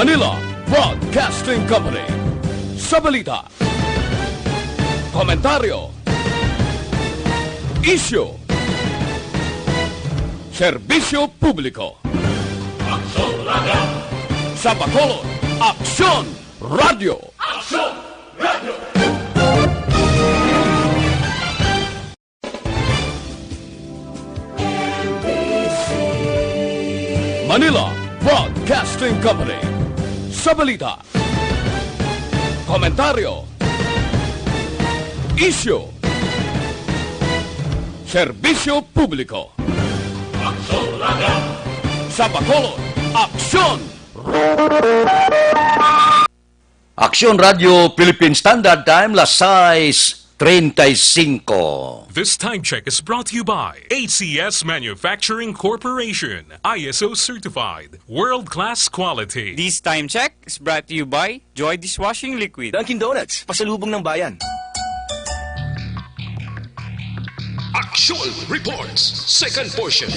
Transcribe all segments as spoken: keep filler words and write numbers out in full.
Manila Broadcasting Company. Sa balita, komentaryo, isyu, serbisyo publiko. Sa Bacolod, Aksyon Radio. Manila Broadcasting Company. Sa balita, komentaryo, isyu, serbisyo publiko. Sa Bacolod, Aksyon! Aksyon Radio Philippine Standard Time, las sais treinta y cinco. This time check is brought to you by A C S Manufacturing Corporation, I S O certified, world-class quality. This time check is brought to you by Joy Dishwashing Liquid. Dunkin' Donuts, pasalubong ng bayan. Aksyon Reports, second portion.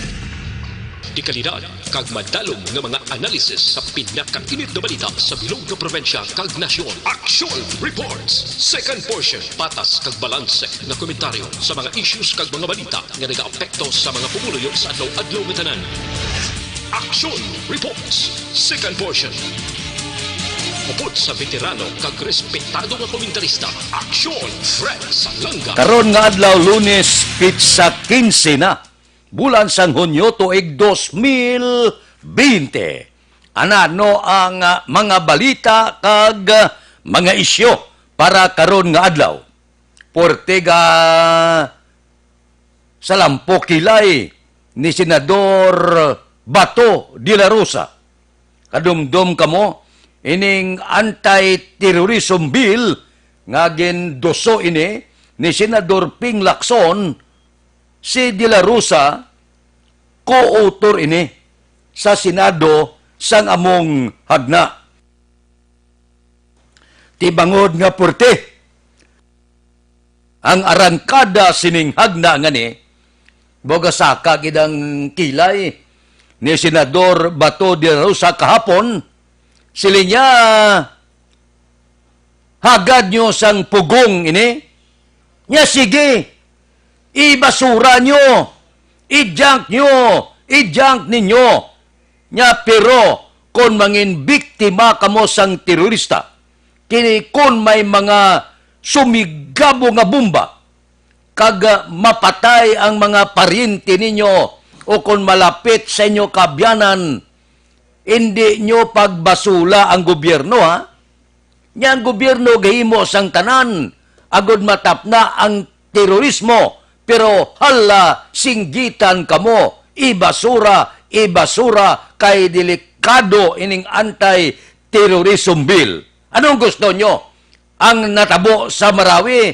Dekalidad kag madalom nga mga analisis sa pinakainit nga balita sa bilog nga probinsya kag nasyon. Aksyon Reports, second portion. Patas kag balanse nga komentaryo sa mga issues kag mga balita nga nagaapekto sa mga pumuluyo sa adlaw-adlaw nga tanan. Aksyon Reports, second portion. Upod sa veterano kag respetado nga komentarista, Aksyon Fred Salanga. Karon nga adlaw, Lunes, petsa quince na, bulan sang Hunyo, tuig dos mil bente. Anano ang, ah, mga balita kag, ah, mga isyu para karon nga adlaw? Puwerte ga salampok kilay ni Senador Bato de la Rosa. Kadumdom kamo ining anti-terrorism bill nga ginduso ini ni Senador Ping Lacson, si De La Rosa, co-author ini sa Senado sang among hagna. Ti bangod nga puwerte ang arangkada sining hagna nga ni, baga saka gid ang kilay ni Senador Bato de la Rosa kahapon, siling niya, "Hagad nyo sang pugong ini." Nya sige, ibasura nyo, i-junk nyo, i-junk ninyo. Nya pero kon mangin biktima kamo sang terorista, kini kon may mga sumigabo nga bomba, kag, ah, mapatay ang mga paryente ninyo o kon malapit sa inyo kaabyanan, indi nyo pagbasula ang gobyerno, ha? Nya ang gobyerno gahimo sang tanan agod matapna ang terorismo, pero hala, singgitan kamo, ibasura, ibasura, kay delikado ining anti-terrorism bill. Anong gusto nyo? Ang natabo sa Marawi,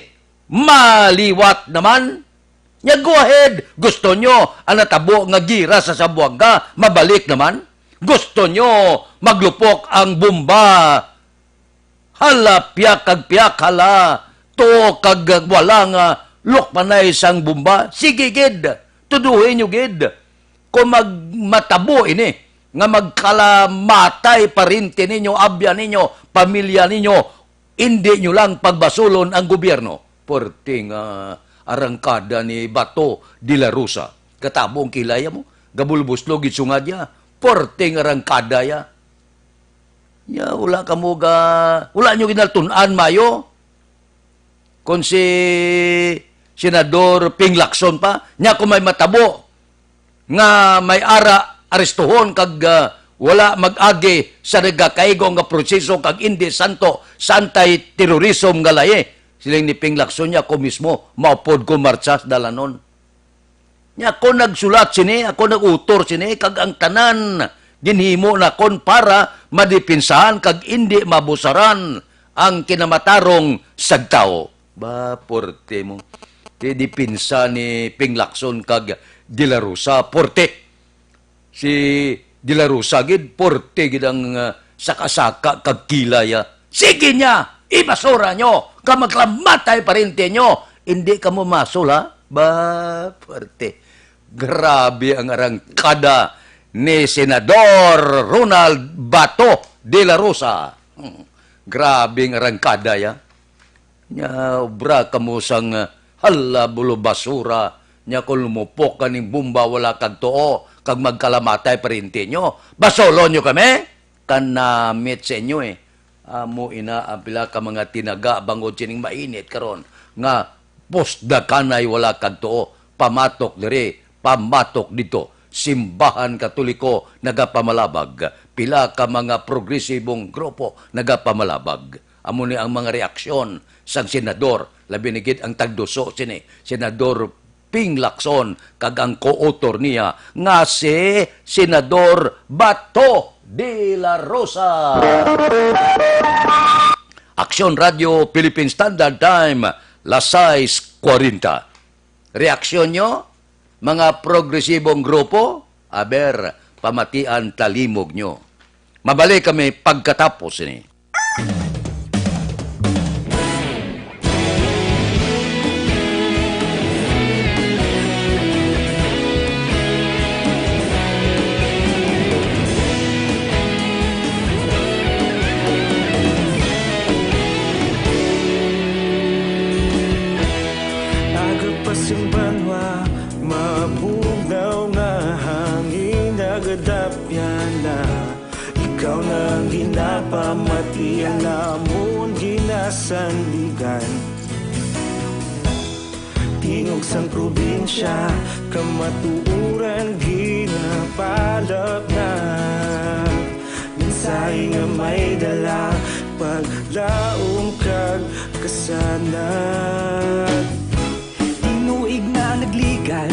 maliwat naman? Nya, go ahead. Gusto nyo ang natabo nga gira sa Zamboanga mabalik naman? Gusto nyo maglupok ang bomba? Hala, piyak kag piyak, hala, tuo kag wala nga lukmanay sang bomba. Sige gid, tuduhi nyo gid. Kung mag-, matabo ini, nga magkalamatay paryente ninyo, abyan ninyo, pamilya ninyo, indi nyo lang pagbasulon ang gobyerno. Puwerte nga arangkada ni Bato de la Rosa. Katabo ang kilaya mo. Gabulbuslo gid sungad niya. Puwerte nga arangkada ya. Ya, wala kamo ga-, wala nyo ginaltun-an, mayo. Kung si Senador Ping Lacson pa, nya kung may matabo nga may ara arestuhon kag, ah, wala mag-agi sa nagakaigo nga proseso kag indi santo sa anti-terrorism nga layi, siling ni Ping Lacson, nya ako mismo maupod ko martsa sa dalanon. Nya ako nagsulat sini, ako nag-utor sini, kag ang tanan ginhimo nakon para madipinsahan kag indi mabusaran ang kinamatarong sang tawo. Ba, porte mo. Ti dipinsa ni Ping Lacson kag De La Rosa, porte. Si De La Rosa gid, porte gid ang, ah, saka-saka kag kilay, ah. Sige niya, ibasura nyo, ka maglamatay paryente nyo. Hindi ka mo masol, ha? Ba, porte. Grabe ang arangkada ni Senador Ronald Bato De La Rosa. Hmm. Grabing arangkada, ya. Nya, obra kamo sang, ah, halabulo basura. Nya, kung lumupok ka ning bomba, wala kag tuo, kag magkalamatay, pariente nyo. Basolon nyo kami? Kanamit sa inyo, eh. Amo ina ang pila ka mga tinaga bangod sining mainit karon nga pusdakanay wala kag tuo, pamatok diri, pamatok didto. Simbahan Katoliko nagapamalabag, pila ka mga progresibong grupo nagapamalabag. Amo ni ang mga reaksyon sang senador, labi na gid ang tagduso sini, Senador Ping Lacson, kag ang co-author niya nga si Senador Bato de la Rosa. Aksyon Radyo Philippine Standard Time, las sais kuwarenta. Reaksyon nyo, mga progresibong grupo? Aber, pamatian talimog nyo. Mabalik kami pagkatapos ini. Aga pa sing banwa, mabugnaw nga hangin nagadapyan na. Ikaw na ang ginapamati, ang amon ginasandigan. Tingog sang probinsya, kamatuoran ginapalapnap. Mensahe nga may dala, paglaom kag kasanag. Tinuig na nagligad,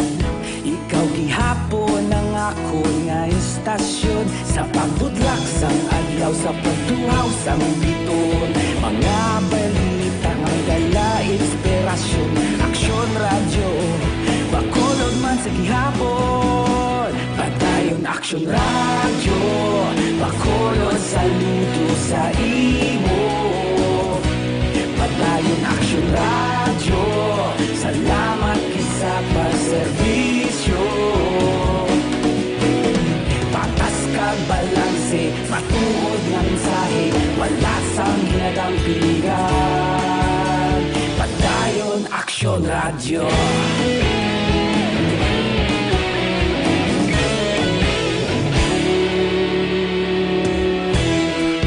ikaw gihapon ang akon nga istasyon. Sa pagbutlak sang adlaw, sa pagtuhaw sang bituon, mga balita nga may dala inspirasyon. Aksyon Radyo, Bacolod man sa gihapon. Padayon Aksyon Radyo, Bacolod, saludo sa imo. Padayon Aksyon Radyo, salamat gid sa pagserbisyo. Patas kag balanse, matuod nga mensahe, wala sang ginadampigan. Padayon Aksyon Radyo.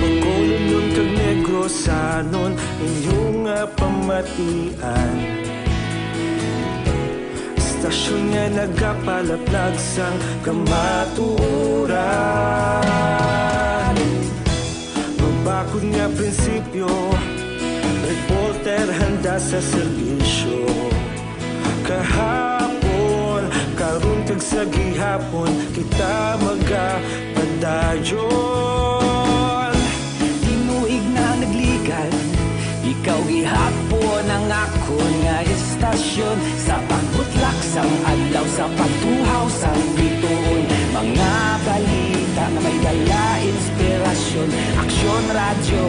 Bacolodnon kag Negrosanon, inyo nga pamatian. Istasyon nga nagapalaplag sang kamatuoran. Mabakod nga prinsipyo, reporter handa sa serbisyo. Kahapon, karon kag sa gihapon, kita magapadayon. Tinuig na nagligad, ikaw gihapon ang akon nga istasyon. Sa pagbutlak sang adlaw, sa pagtuhaw sang bituon, mga balita nga may dala inspirasyon. Aksyon Radyo,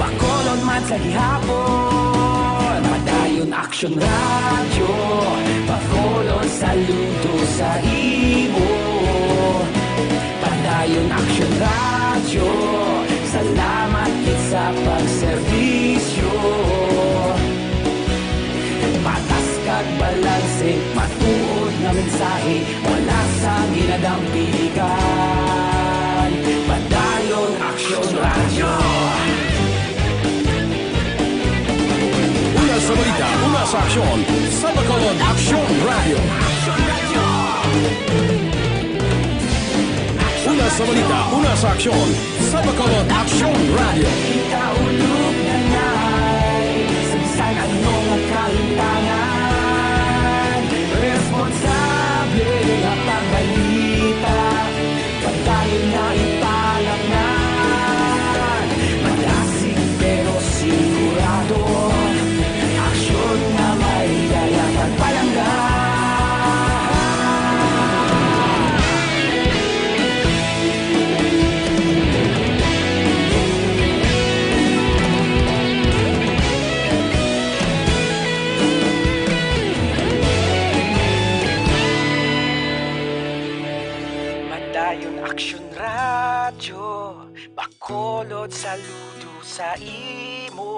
Bacolod man sa gihapon. Padayon Aksyon Radyo, Bacolod, saludo sa imo. Padayon Aksyon Radyo, salamat gid sa pagserbisyo. Patas kag balanse, matuod nga mensahe, wala sang ginadampigan. Padayon Aksyon Radyo. Una sa balita, una sa aksyon, sa Bacolod Aksyon Radyo. Una sa balita, una sa aksyon, sa Bacolod Aksyon Radyo. Kita ulog na ngay, sa bisan ano nga kalimtangan, responsable nga pagbalita. Padayon na ipalapnan, madasig pero sigurado, aksyon nga may dala pagpalangga. Aksyon Radyo, bakulod saludo sa imo.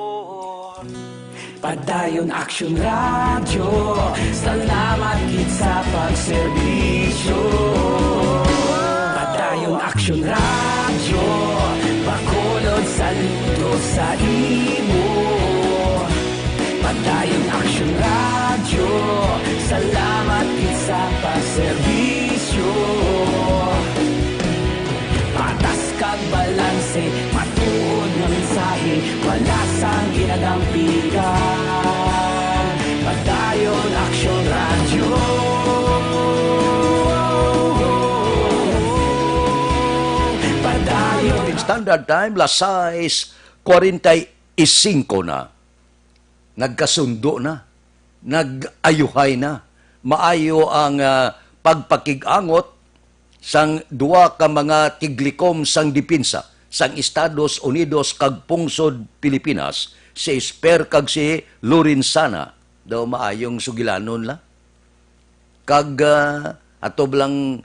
Padayon Aksyon Radyo, salamat gid sa pagserbisyo. Padayon Aksyon Radyo, bakulod saludo sa imo. Padayon Aksyon Radyo, salamat gid sa pagserbisyo. Patas kag balanse, matuod nga mensahe, wala sang ginadampigan. Padayon Aksyon Radyo. Padayon. Standard Time, las sais cuarenta y cinco na. Nagkasundo na, nag-ayuhay na. Maayo ang, ah, pagpakig-angot sang duha ka mga tiglikom sang depensa sang Estados Unidos kag pungsod Pilipinas, si Esper kag si Lorenzana. Daw maayong sugilanon la. Kag, ah, ato lang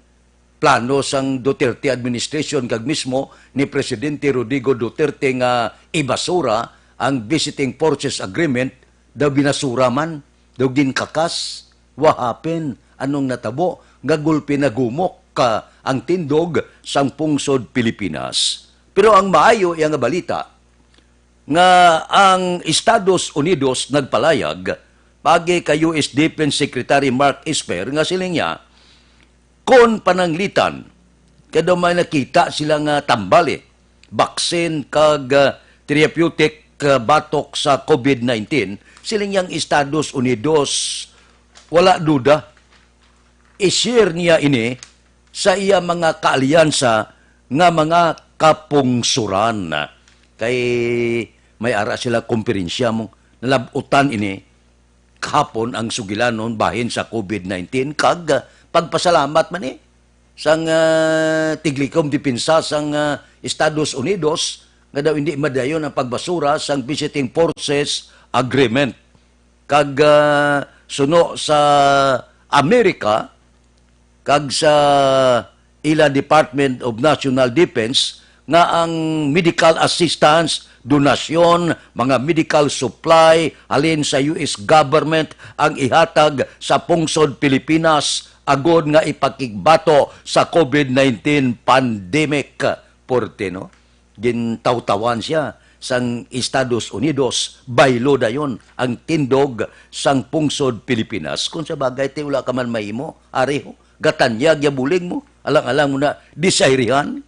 plano sang Duterte administration kag mismo ni Presidente Rodrigo Duterte nga ibasura ang Visiting Forces Agreement, daw binasura man, daw ginkakas. What happened? Anong natabo nga gulpi nagumok ka ang tindog sang pungsod Pilipinas? Pero ang maayo iya nga balita nga ang Estados Unidos nagpalayag pagi kay U S Defense Secretary Mark Esper nga siling niya, kon pananglitan, kay daw may nakita sila nga tambal, eh, vaccine kag, ah, therapeutic, ah, batok sa covid nineteen, siling niya ang Estados Unidos, wala duda, i-share niya ini sa iya mga kaalyansa nga mga kapungsuran. Kay may ara sila komperensya mo, nalabutan ini kahapon ang sugilanon bahin sa covid nineteen, kag, ah, pagpasalamat man, eh, sang, ah, tiglikom depensa sang, ah, Estados Unidos nga daw hindi madayon ang pagbasura sang Visiting Forces Agreement. Kag, ah, suno sa Amerika, kag sa ila Department of National Defense nga ang medical assistance, donasyon, mga medical supply halin sa U S government ang ihatag sa pungsod Pilipinas agod nga ipakigbato sa covid nineteen pandemic. Porte, no? Gintawtawan sia sang Estados Unidos, baylo dayon ang tindog sang pungsod Pilipinas. Kung sa bagay, ti wala ka man mahimo, ari ho, gatanyag ya bulig mo, alang-alang mo na desirihan.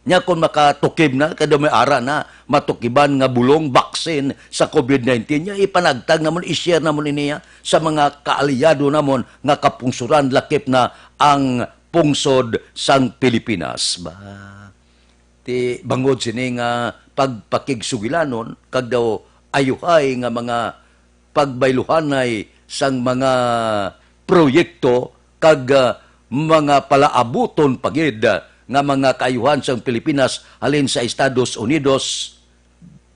Nya kung makatukib na, kada may ara na, matukiban nga bulong, vaccine sa covid nineteen, nya ipanagtag namon, i-share namon ini, ah, sa mga kaalyado namon nga kapungsuran, lakip na ang pungsod sang Pilipinas. Ba? Ti bangod sini nga pagpakigsugilanon kag daw ayuhay nga mga pagbayluhanay sang mga proyekto kag, ah, mga palaabuton pa gid, ah, nga mga kaayuhan sang Pilipinas halin sa Estados Unidos,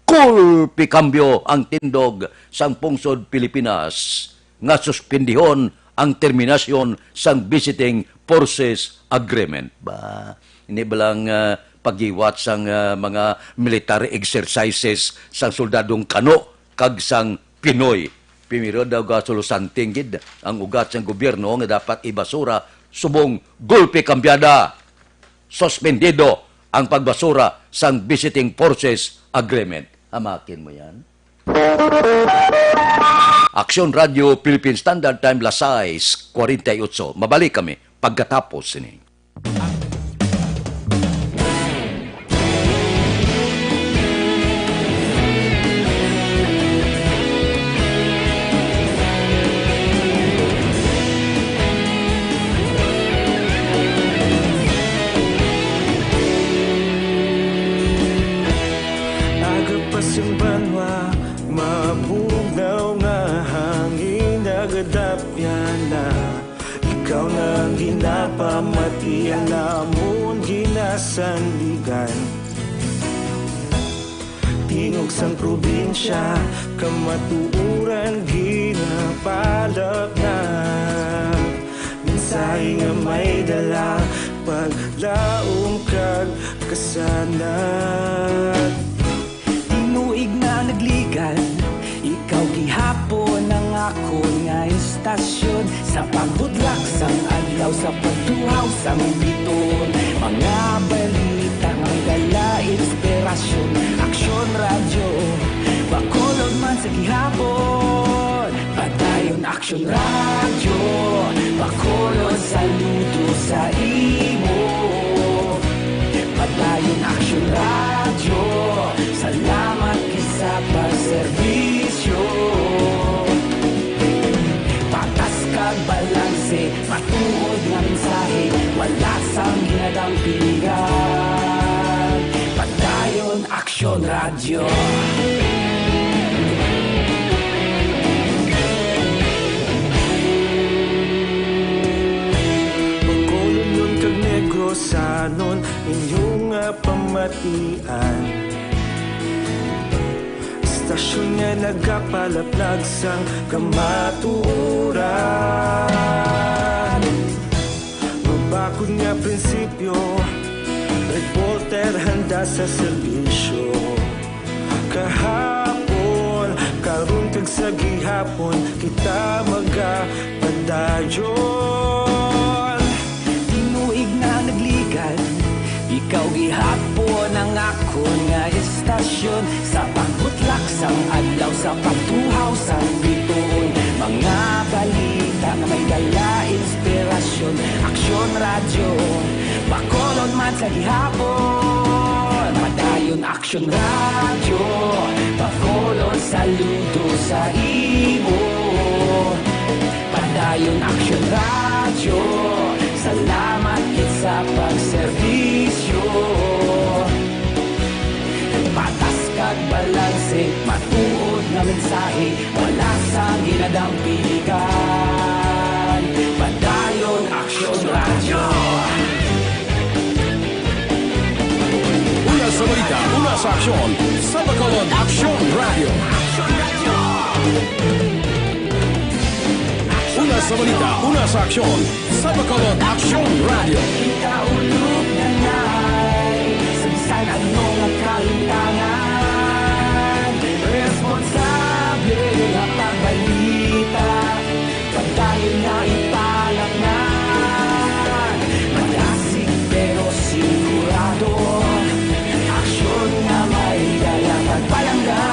gulpi kambyo ang tindog sang pungsod Pilipinas nga suspendihon ang terminasyon sang Visiting Forces Agreement. Ba, ini balang, ah, pagiwat sang, ah, mga military exercises sang soldadong Kano kag sang Pinoy. Primero daw gasulusanting gid ang ugat sang gobyerno nga dapat ibasura subong gulpi kambyada. Suspendido ang pagbasura sang Visiting Forces Agreement. Hamakin mo yan. Aksyon Radio Philippine Standard Time, las sais cuarenta y ocho. Mabalik kami pagkatapos sini. Agapas ang banwa, mabugnaw nga hangin, nagadapyan na. Ikaw na ang ginapamati, ang amon ginasandigan. Tingog sang probinsya, kamatuoran ginapalapnag. Mensahe nga may dala, Paglaom kag kasanag. Tinuig na nagligad, ikaw gihapon ang akon nga istasyon. Sa pagbudlak sang adlaw, sa pagtuhaw sang bituon, mga balita nga may dala inspirasyon. Aksyon Radyo, Bacolod man sa gihapon. Padayon Aksyon Radyo, Bacolod, saludo sa imo. Padayon Aksyon Radyo, salamat gid sa pagserbisyo. Patas kag balanse, matuod nga mensahe, wala sang ginadampigan. Padayon Aksyon Radyo. Bacolod kag Negrosanon, inyo nga pamatian. Istasyon nga nagapalaplag sang kamatuoran. Mabakod nga prinsipyo, reporter handa sa serbisyo. Kahapon, karon kag sa gihapon, kita magapadayon. Tinuig na nagligad, ikaw gihapon ang akon nga istasyon. Sa pagbutlak sang adlaw, sa pagtuhaw sang bituon, mga balita nga may dala inspirasyon. Aksyon Radyo, Bacolod man sa gihapon. Padayon Aksyon Radyo, Bacolod, saludo sa imo. Padayon Aksyon Radyo, salamat gid sa pagserbisyo. Patas kag balanse, matuod nga mensahe, wala sang ginadampigan. Padayon Aksyon Radyo. Una sa balita, una sa aksyon, sa Bacolod Aksyon Radyo. Una sa balita, una sa aksyon, sa Bacolod Aksyon Radyo. Kita ulog na ngay, sa bisan ano nga kalintangan, responsable nga pagbalita. Padayon na ipalaknag, madasig pero sigurado. Aksyon nga may dala kag palangga.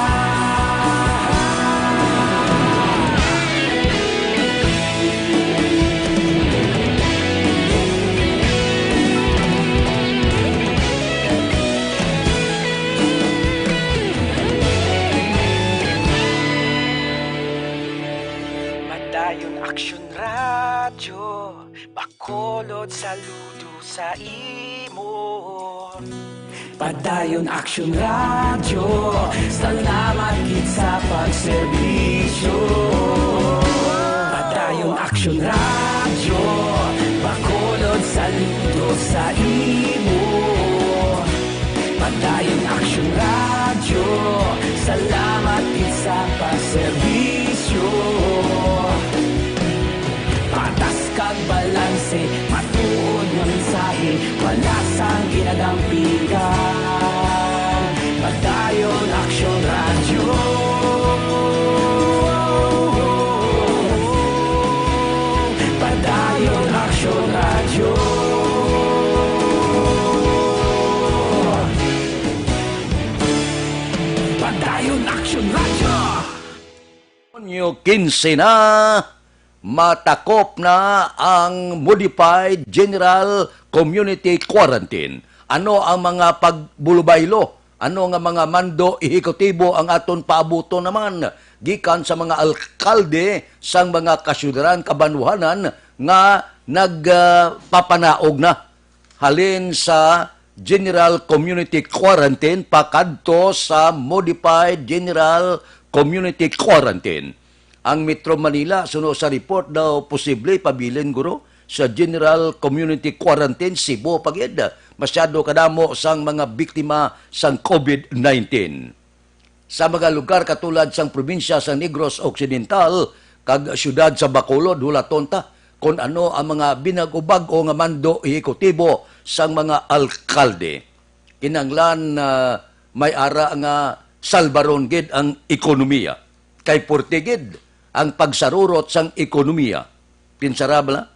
Padayon Aksyon Radyo, Bacolod, saludo sa imo. Padayon Aksyon Radyo, salamat gid sa pagserbisyo. Padayon Aksyon Radyo, Bacolod, saludo sa imo. Padayon Aksyon Radyo, salamat gid sa pagserbisyo. Patas kag balanse, matuod nga mensahe, wala sang ginadampigan. Padayon Aksyon Radyo. Padayon Aksyon Radyo. Padayon Aksyon Radyo. Hunyo quince na, matakop na ang Modified General Community Quarantine. Ano ang mga pagbulubaylo? Ano nga mga mando ehekutibo ang aton paabuton naman gikan sa mga alkalde sang mga kasyudad, kabanwahanan nga nagpapanaog na halin sa General Community Quarantine pakadto sa Modified General Community Quarantine? Ang Metro Manila, suno sa report daw, posible pabilin guro sa General Community Quarantine, Cebu pa gid. Masyado kadamo sang mga biktima sang COVID nineteen. Sa mga lugar katulad sang probinsya sa Negros Occidental kag siyudad sa Bacolod, hulaton ta, kon ano ang mga binago-bag-o nga mando ehekutibo sang mga alkalde. Kinahanglan, ah, may ara nga salbaron gid ang ekonomiya, kay porte gid ang pagsarurot sang ekonomiya. Pinsara bala,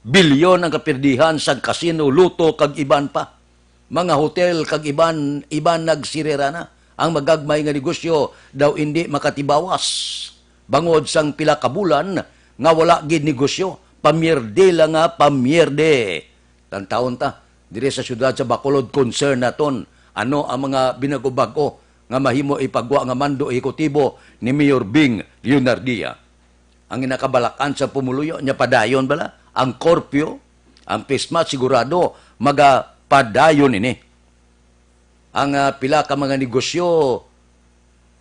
bilyon ang kapirdihan sang casino, lotto, kag iban pa. Mga hotel kag iban, iban nagsirira na. Ang magagmay nga negosyo daw indi makatibawas bangod sang pila ka bulan nga wala gid negosyo. Pamierde lang nga pamierde. Tantawon ta, diri sa siyudad sa Bacolod, concern naton ano ang mga binago-bag-o nga mahimo ipagwa nga mando ehekutibo ni Mayor Bing Leonardia. Ang ginakabalakan sa pumuluyo niya, padayon bala ang curfew, ang Christmas, sigurado magapadayon ini. Ang, ah, pila ka mga negosyo,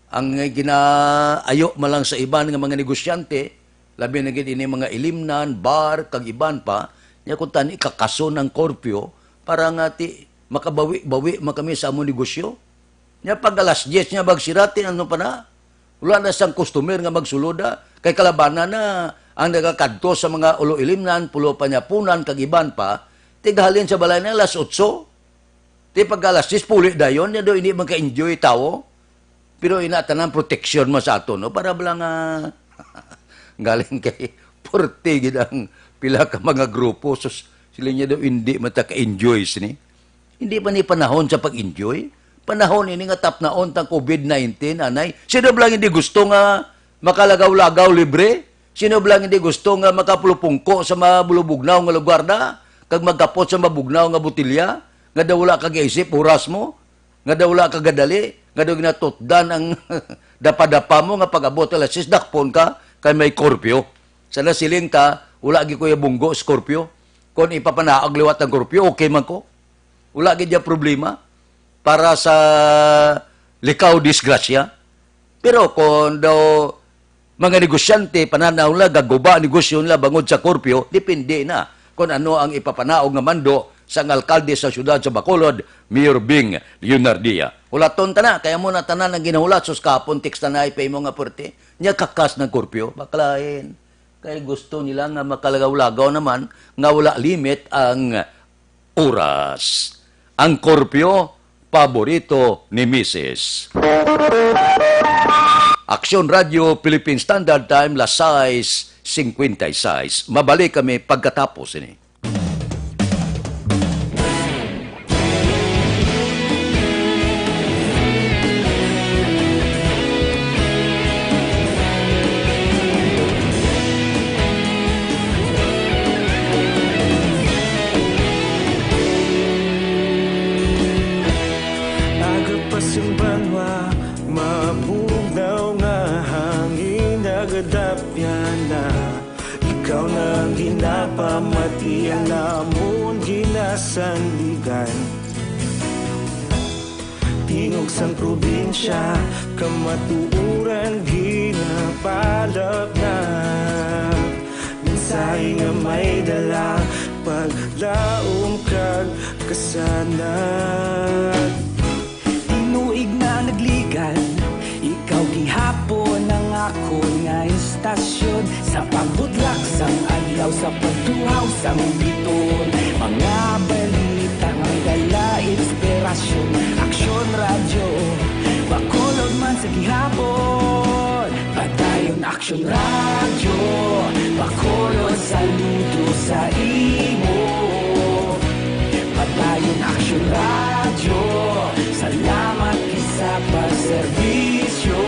ang ginaayo man lang sa iban nga mga negosyante, labi na gid ini mga ilimnan, bar, kag iban pa, nya kung tani kakason ang curfew para nga ti makabawi-bawi man kami sa among negosyo. Nya pag alas diyes nya magsirati, ano pa na? Wala na sang customer nga magsulod, ah. Kay kalabanan na ang nagakadto sa mga ulo-ilimnan, pulo panyapunan, kag iban pa, tigahalin sa balay na alas otso. Ti pag alas diyes, puli dayon, nya daw hindi man ka-enjoy tawo. Pero ina, tanan protection mo sa ato, no? Para bala nga galing kay porte gid ang pila ka mga grupo. Sus, sila niya daw hindi man ta ka-enjoy sini. Hindi pa ni panahon sa pag-enjoy. Panahon ini nga tapnaon tang covid nineteen, anay. Sino ba lang hindi gusto nga makalagaw-lagaw libre? Sino ba lang hindi gusto nga makapulupungko sa mabulubugnaw nga lugar na? Kag magkapot sa mabugnaw nga botilya? Nga daw wala ka gaisip oras mo? Nga daw wala ka gadali? Nga daw ginatutdan ang dapadapa mo nga pag-abot alas sais, dakpon ka kay may korpyo? Sa nasiling ka, wala gi Kuya Bunggo sa korpyo. Kung ipapanaog liwat ang korpyo, okay man ko. Wala gid ya problema para sa likaw, disgrasya. Pero kung daw mga negosyante, pananaw nila, gaguba ang negosyo nila bangod sa kurpyo, depende na kung ano ang ipapanaog nga mando sang alkalde sa siyudad sa Bacolod, Mayor Bing Leonardia. Hulaton ta na, kaya mo na tanan ang ginahulat, sus, kahapon text na na pa imo nga puwerte. Nya kakas ng kurpyo, baklain. Kay gusto nila nga makalagaw-lagaw naman nga wala limit ang oras. Ang korpyo, paborito ni Misis. Aksyon Radyo Philippine Standard Time, las sais cincuenta y seis. Mabalik kami pagkatapos ini. Aga pa sing banwa, mabugnaw nga hangin nagadapyan na. Ikaw na ang ginapamati, ang amon ginasandigan. Tingog sang probinsya, kamatuoran ginapalapnap. Mensahe nga may dala, paglaom kag kasanag. Tinuig na nagligad, ikaw gihapon ang akon nga istasyon. Sa pagbutlak sang adlaw, sa pagtuhaw sang biton, mga balita may dala inspirasyon. Aksyon Radyo, Bacolod man sa gihapon. Padayon Aksyon Radyo, Bacolod, saludo sa imo. Padayon Aksyon Radyo, salamat gid sa pagserbisyo.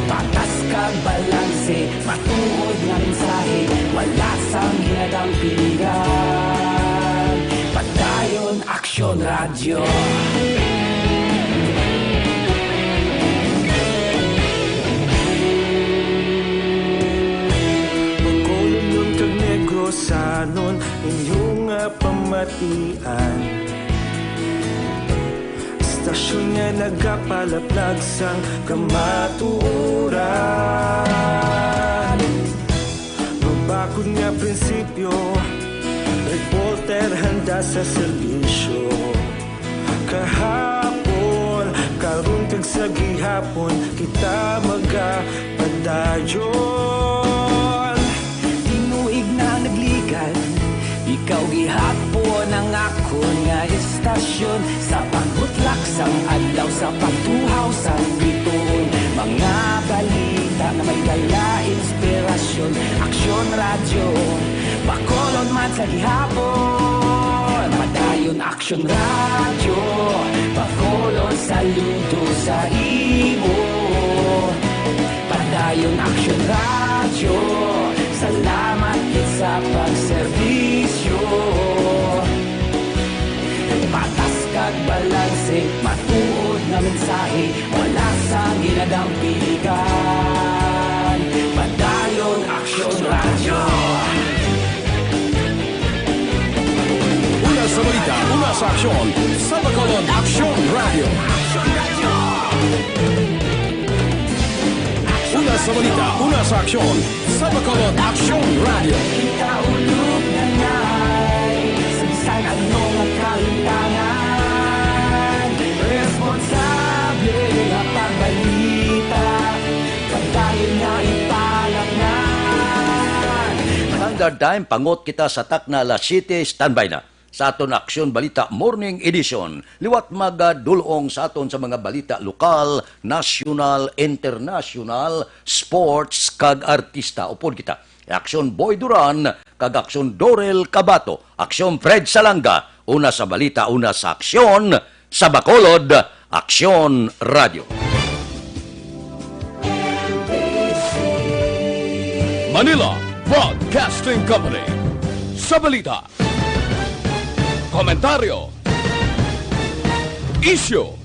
Patas kag balanse, matuod nga mensahe, wala sang hinadang piligan. Padayon Aksyon Radyo. Bacolodnon kag Negrosanon, inyo nga pamatian. Istasyon nga nagapalaplag sang kamatuoran. Mabakod nga prinsipyo, reporter handa sa serbisyo. Kahapon, karon kag sa gihapon, kita magapadayon. Aksyon sa pagbutlak sang adlaw, sa pagtuhaw sang bituon, mga balita nga may dala inspirasyon. Aksyon Radyo, Bacolod man sa gihapon. Padayon Aksyon Radyo, Bacolod saludo sa imo. Padayon Aksyon Radyo, salamat gid sa pagserbisyo. Patas kag balanse, matuod nga mensahe, wala sang ginadang pilikan. Padayon Aksyon Radyo. Una sa balita, una sa aksyon, sa Bacolod Aksyon Radyo. Una sa balita, una sa aksyon, sa Bacolod Aksyon Radyo. Kaulog na ngay, sa bisan ano nga kalimtangan, responsable nga pagbalita, padayon nga ipalatnan. Standard Time, pangot kita sa takna alas siyete, standby na sa aton Aksyon Balita Morning Edition. Liwat magadulong sa aton sa mga balita lokal, nasyonal, internasyonal, sports, kag artista. Upod kita, Aksyon Boy Duran kag Aksyon Dorel Cabato, Aksyon Fred Salanga, una sa balita, una sa aksyon, sa Bacolod, Aksyon Radyo. Manila Broadcasting Company. Sa balita, komentaryo, isyu,